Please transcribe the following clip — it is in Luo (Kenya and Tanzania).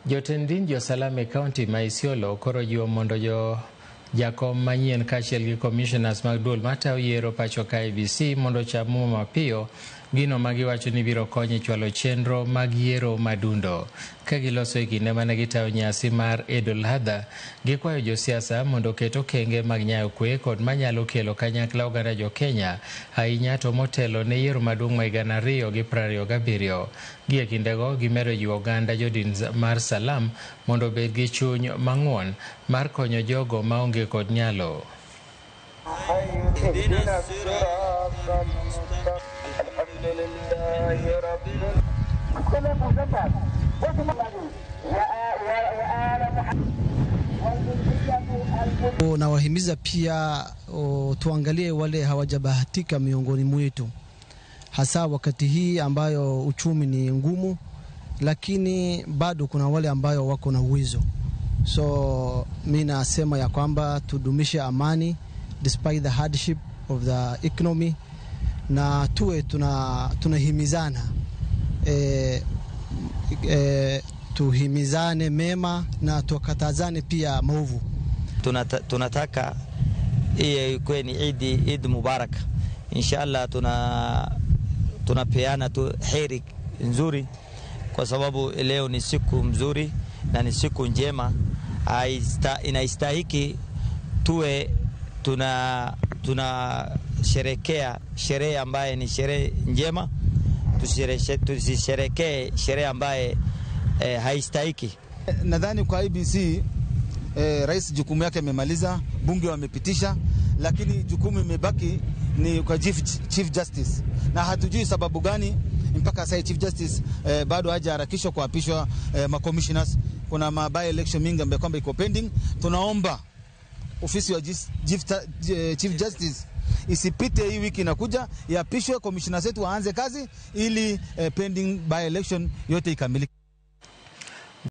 Jotend din jo-Salam e kaunti ma Isiolo koro jiwo mondo jo jakom manyien kaachiel gi commissioners mag duol matayo yiero pacho ka IEBC mondo ochap muma mapiyo, gino ma giwacho ni biro konyo e chwalo chenro mag yiero madundo. Ka giloso e kinde mane gitayo nyasi mar Eid ul-Adha, gikwayo josiasa mondo oket okenge mag nyayo kwe kod manyalo kelo kanyakla oganda jo Kenya, ahinya to motelo ne yiero maduong' ma higa 2027. Gie kindego gimedo jiwo oganda jodin mar Salam mondo obed gi chuny mang'won mar konyo jogo maonge kod nyalo. Nawahimiza pia tuangalie wale hawajabahatika miongoni mwetu, hasa wakati hii ambayo uchumi ni ngumu, lakini bado kuna wale ambayo wako na uwezo. So mi nasema ya kwamba tudumishe amani despite the hardship of the economy, na tuwe tunahimizana tuhimizane mema na tukatazane pia maovu. Tunataka iye ikuwe ni Eid Mubarak. Inshallah tunapeana tu heri nzuri, kwa sababu leo ni siku mzuri na ni siku njema, inaistahiki tuwe tunasherekea sherehe ambaye ni sherehe njema, tusisherekee sherehe ambaye haistahiki. Nadhani kwa IEBC rais jukumu yake amemaliza, bunge wamepitisha, lakini jukumu imebaki ni kwa Chief Justice, na hatujui sababu gani mpaka sasa Chief Justice bado hajaharakishwa kuapishwa ma-commissioners. Kuna ma by election mingi ambayo kwamba iko pending. Tunaomba ofisi ya Chief Justice isipite hii wiki inakuja, iapishwe commissioners wetu waanze kazi ili pending by election yote ikamilike.